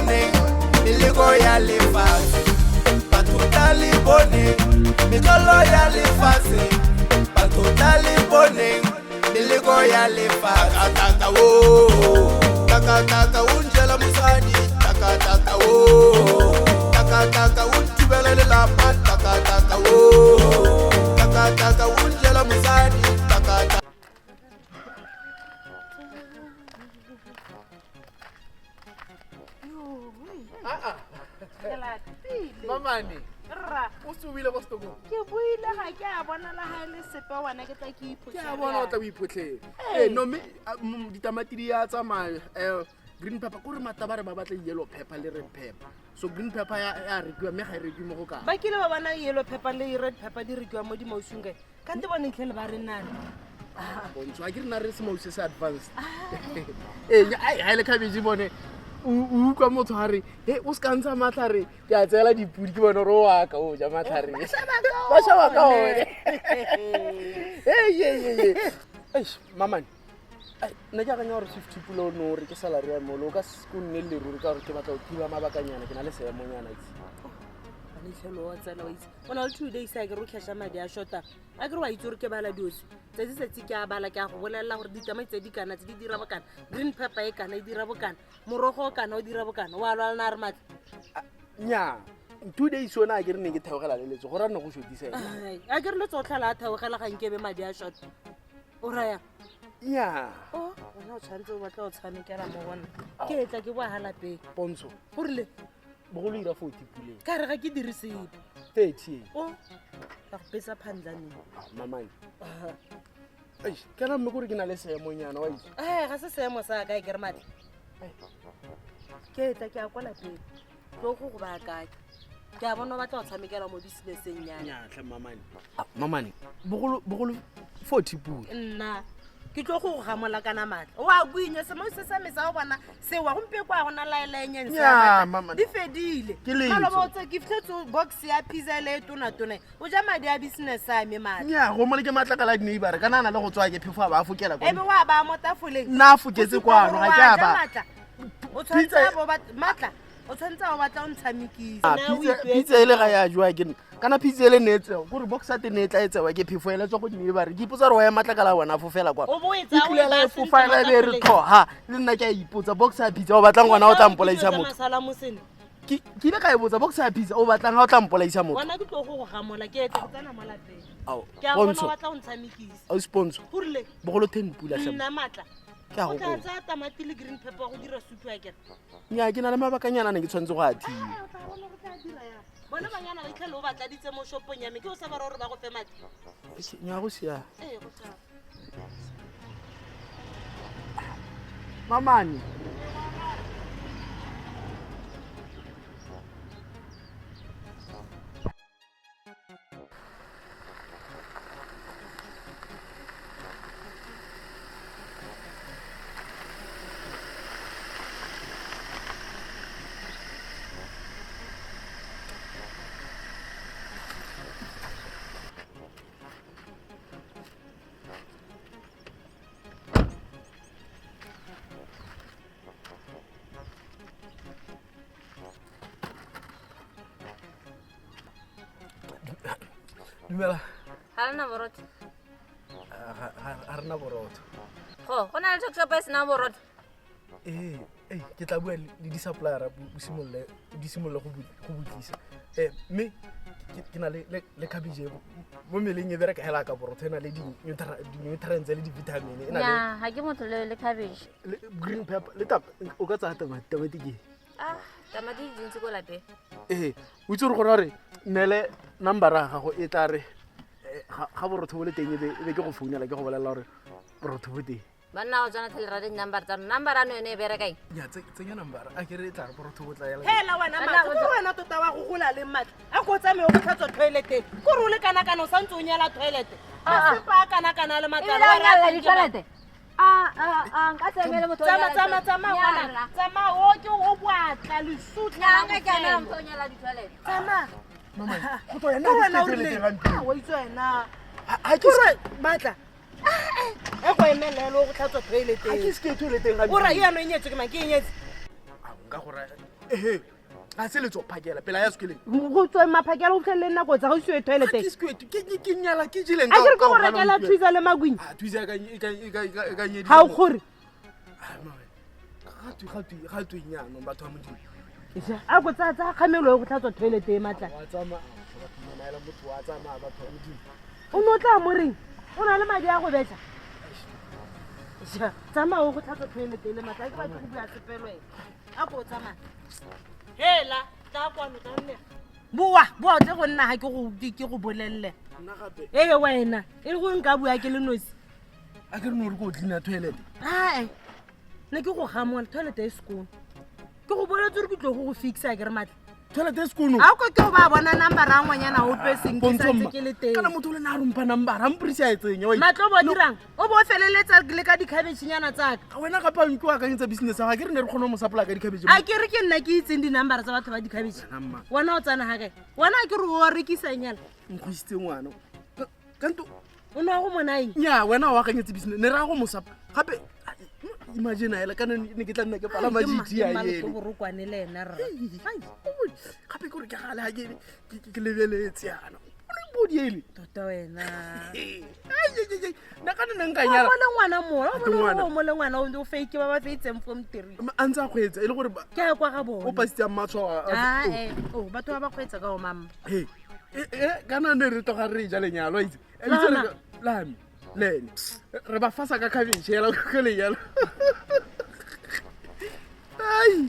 boneng meleko ya lefatshe. Batho tla le boneng metlolo ya lefatshe. Batho tla le boneng meleko ya lefatshe. Taka o, taka taka o njela mosadi. Taka taka o, taka taka o nthubela lelapa. Taka taka o, taka taka o njela mosadi. Taka taka. Mamane, Rra, o se o buile ko setokong? Ke buile, ga ke a bona la ga e le sepe wena, ke tla ke Ke a bona o tla o iphotlhele. Ee. Ee, no mme ditamati di a tsamaya, green pepper kore matabare ba batla yellow pepper le red pepper, so green pepper ya rekiwa mme ga e rekiwe mo go kana. Ba kile ba bona yellow pepper le red pepper di rekiwa mo dimausung kae? Kante bone itlhele ba re nane. Bontsho a ke rena re semause se advanced. Ee, ai, ga e le cabbage bone o utlwa motho a re e o se ka ntsha matlhare, ke a tseela dipudi, ke bone gore o aka o ja matlhare ba shaba ka one. Ee, eish, mamane, ai, nna ke akanya gore 50 pula o ne o re ke salary ya mole o ka se ko nne le ruri, ka gore ke batla go thiba mabakanyana, ke na le seemonyana itse. Itlhele wa tsela wa itse o na le 2 days, a kere o casha madi a shorta, a kere wa itse gore ke bala diosi tsatsi tsatsi, ke a bala, ke a go bolelela gore ditamati tse di kana tse di dira bokana, green pepper e kana e dira bokana, morogo o kana o dira bokana, wa lwala na re matla. Nya, 2 days one a ke re ne ke theogela le letso gore a nne go shotisa ena. Ai, a kere le tsotlhela a theogela ga nkebe madi a short o raya. Nya. O wena o tshwanetse o batla o tshamekela mo gona, ke tla ke boa ga lapeng. Pontsho. Gorile? Bogolo ira 40 puleng. Ka re ga ke dire sepe. 30. O ka go betsa phandlaneng. Mamane, eish, kana mme kore ke na le seemonyana wa itse. Ee, ga se seemo sa ka e kere matla, ke tla ke ya kwa lapeng tlo go go baakanya, ke a bona o batla go tshamekela mo businesseng yana. Nyatlhe mamane. Ah, mamane, bogolo bogolo 40 pula. Nna ke tlo go go gamola kana maatla o a buinya semo se sa me sa go bona sewa gompe kwa gona laelaenyeng. Nya, mama. Di fedile. Ke letso. Maloba o tse ke fitlhetse box ya pizza le e tonatona, o ja madi a business a me maatla. Nya, go mole ke matlakala a dineibare kana a na le go tswa ke phefo a ba a fokela kwa. Ebe wa ba mo tafoleng. Nna a foketse kwano, ga ke a ba. Maatla o tshwanetse a bo maatla o tshwanetse a bo batla o ntshamekisa. Ah, pizza ele ga ya joa ke nna kana pizza ele ne e tsewa kore box ya teng ne e tla e tsewa ke phefo ele tswa go dineibare, ke ipotsa gore wa ya matlakala a bona a fofela kwa. O bo o e E tsaya, o e tlilela baya e sentle fofa mo ela e be e re tafoleng. tho ha le nna ke a ipotsa, box ya pizza o batlang gona o tla mpolaisa motho. Masala mosene. Ke ile ka e botsa, box ya pizza o batlang ga o tla mpolaisa motho. Wena ke tlo go go gamola, ke etse go tsena mo lapeng. Ao, Ke a bona Pontsho. o batla go ntshamekisa. Ausi Pontsho. Gorile? Bogolo 10 pula tlhe. Nna maatla Ke a o go tla kopa. tsaya tamati le green pepper go dira supu ya kere. Nya, ke na le mabakanyana a ne ke tshwanetse go a thiba. O tla bona go tla dira yang, bona banyana ba itlhele o ba tladitse mo shopong ya me, ke o sa ba ra gore ba go fe madi. Nya, go sia. Ee, go tla. Mamane. Dumela. Ga le na borotho? Ga rena borotho. Go na le tuck shop e senang borotho? Ee, ee, ke tla bua le di-suppliera bo simolole di simolole go botlisa, mme ke na le cabbage e mo mmeleng e bereka hela ka borotho, e na le di-nutrients le di-vitamin, e na le Nya, ga ke motho le cabbage. Le green pepper le tap o ka tsaya tamati, tamati ke Ah, tamati di dintsi ko lapeng. Ee, o itse gore gore re neele number ya gago, e tla re ga borotho bo le teng e be ke go founela, ke go bolelela gore borotho bo teng. Banna go tswana tlhele ra di-number tsa rona, number ano yone e bereka eng? Nya, tsenya number a ke re e tla re borotho bo tla ela. Hela wena. Banna, Maatla go kore wena tota wa go gola le maatla a ko tsamaye go tlhatswa toileteng, kore o le kana-kana o santse o nyela toilet, masepa a kana-kana le matlalo. Ebile Wa o nyalla ratang ke di-toilet. A nka se emele motho o Tsama nyala tsama di-toilet. Tsama Nya, ngwana rra. tsama, o ke o boatla lesutla. Nya, nka ke emela motho o nyala di-toilet. Tsama. Mama, go tswa yena Ke wena o ke rileng? toileteng gompieno. Ah, wa itse wena. Ha ke Kore maatla e go emelele o go tlhatswa Ha ke toileteng. se ke toileteng O ra gompieno. e yano e nyetswe ke mang, ke e nyetse. Ka gore ehe ga se letso phakela pela ya sekeleng. Go tswe maphakela go fitlhelele nako tsa go isiwe toileteng. Ke sekwete ke nyala ke jeleng. A ke re ke go rekela thusa le magwinya. A thusa e ka nyedisa. Ga o kgore. Ga twe nyanong batho ba Modimo. A ko tsaya tsaya kgamelo e go tlhatswa toilet e matla. Wa tsamaya batho manaela motho wa tsamaya batho ba Modimo. O ne o tla mo reng o na le madi a go betla. Ja, tsamaya o go tlhatswa toilet e le matla, a ke batle go bua sepelo ene. A ko o tsamaya hela, tla kwano, tla nne boa boa o tle go nna ga ke go bolelele. Nna gape? Ee, wena, e le gore nka bua ke le nosi. A ke re ne o re ko o cleana toilet. Ae, ne ke go gamola toilet e sekolo, ke go boletse gore ke tlo go go fixa, ke re matla. Toilet e sekono. A ko ke o ba bona number a ngwanyana ope seng ke Pontsho santse mma. ke le teng. Kana motho o le na a rompha number a mporisa a etseng wa itse. Matlo bo dirang o bo o feleletsa le ka dikhabetšhenyana tsaka. Wena gape a nke o akanyetsa business ya ga ke re ne re kgone go mo supply ka dikhabetšhe. A ke re ke nna ke itseng di-number tsa batho ba dikhabetšhe. Wena mma. Wena o tsena ga kae wena? A ke re o rekisanyana. Nkgoisitse ngwana kanto. O ne wa go monaeng. Nya, wena o akanyetse business ne re ya go mo supply gape. Imagine ela kana ne ke tla nna ke palama GT a ele. Borokwane le ena rra. Gape ke gore ke gale ga ke lebeletse yana o ne body ele. Tota wena. Nna kana ne nka nyala. O mole ngwana mola o Ke ngwana. o mole ngwana o fake ba ba feitseng fo motiring. A ntse a kgweetsa e le gore Ke ya kwa ga o bone. pasitse a matshwao Ae, o batho ba ba kgweetsa ka o mamma. He, kana ne re tloga re ja lenyalo a itse. Lama. Lame le ene re ba fasa ka cabbage hela ko lenyalo ai.